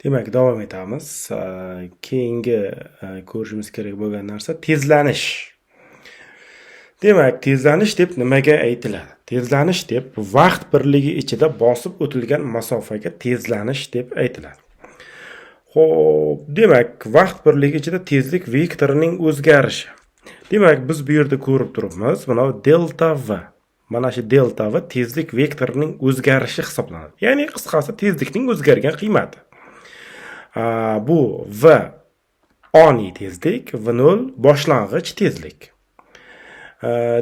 Demak, davom etamiz. Keyingi ko'rishimiz kerak bo'lgan narsa tezlanish. Demak, tezlanish deb nimaga aytiladi? Tezlanish deb vaqt birligi ichida bosib o'tilgan masofaga tezlanish deb aytiladi. Xo'p, demak, vaqt birligi ichida tezlik vektorining o'zgarishi. Demak, biz bu yerda ko'rib turibmiz, mana bu delta v. Mana shu delta v tezlik vektorining o'zgarishi hisoblanadi. Ya'ni qisqasi, tezlikning o'zgargan qiymati. Bu v oniy tezlik, v0 boshlang'ich tezlik.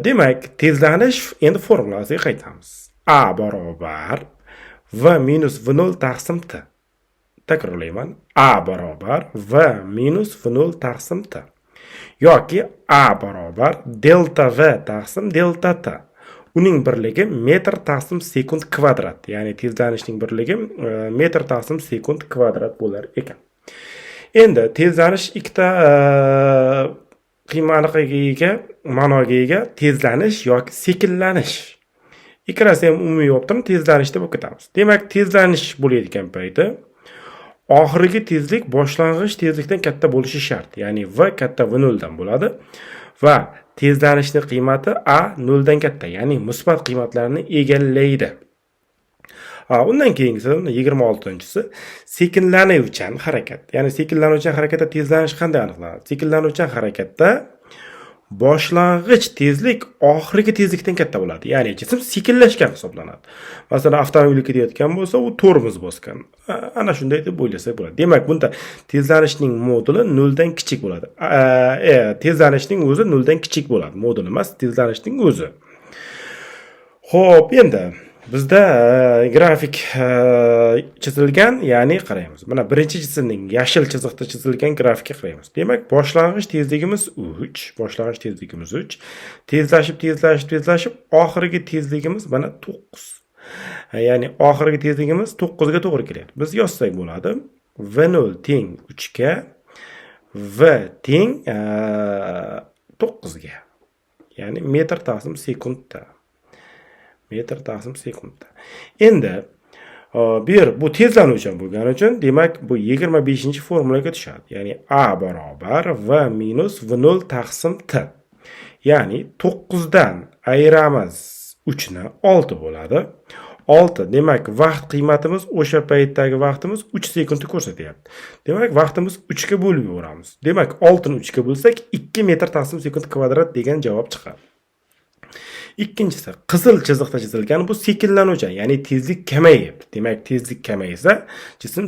Demak, tezlanish endi formulasiga qaytamiz. A barobar v minus v0 taqsim t. Takrorlayman. A barobar v minus v0 taqsim t. Yoki A barobar delta v taqsim delta t. Uning birligi metr taqsim sekund kvadrat. Ya'ni tezlanishning birligi metr taqsim sekund kvadrat bo'lar ekan. Endi tezlanish ikkita qiymatga ega, ma'noga ega: tezlanish yoki sekinlanish. Ikkalasi ham umumiy bo'lib turib, tezlanishda bo'lib ketamiz. Demak, tezlanish bo'layotgan payti oxirgi tezlik boshlang'ich tezlikdan katta bo'lishi shart. Ya'ni v katta v0 dan bo'ladi va tezlanishning qiymati a 0 dan katta, ya'ni musbat qiymatlarni egallaydi. Undan keyingisi, 26-chisi, sekinlanuvchan harakat. Ya'ni sekinlanuvchan harakatda tezlanish qanday aniqlanadi? Sekinlanuvchan harakatda boshlang'ich tezlik oxirgi tezlikdan katta bo'ladi. Ya'ni jism sekinlashgan hisoblanadi. Masalan, avtomobil ketayotgan bo'lsa, u tormoz bosgan. Ana shunday deb o'ylasak bo'ladi. Demak, bunda tezlanishning moduli noldan kichik bo'ladi. Tezlanishning o'zi noldan kichik bo'ladi. Modul emas, tezlanishning o'zi. Xo'p, endi bizda grafik chizilgan, ya'ni qaraymiz. Mana birinchi jismning yashil chiziqda chizilgan grafikka qaraymiz. Demak, boshlang'ich tezligimiz 3, boshlang'ich tezligimiz 3. Tezlashib, tezlashib, tezlashib, oxirgi tezligimiz mana 9. Ya'ni oxirgi tezligimiz 9 ga to'g'ri kelyapti. Biz yozsak bo'ladi. V0 teng 3 ga, V teng 9 ga. Ya'ni metr taqsim sekundda. Metr taqsim sekundda. Endi bu yer bu tezlanuvchan bo'lgani uchun, demak, bu 25-formulaga tushadi. Ya'ni A barobar V minus V0 taqsim T. Ya'ni 9 dan ayiramiz 3 ni, 6 bo'ladi. 6, demak, vaqt qiymatimiz, o'sha paytdagi vaqtimiz 3 sekundni ko'rsatyapti. Demak, vaqtimiz 3 ga bo'lib yuboramiz. Demak, 6 ni 3 ga bo'lsak, 2 metr taqsim sekund kvadrat degan javob chiqadi. Ikkinchisi, qizil chiziqda chizilgan, bu sekinlanuvchan, ya'ni tezlik kamayyapti. Demak, tezlik kamaysa, jism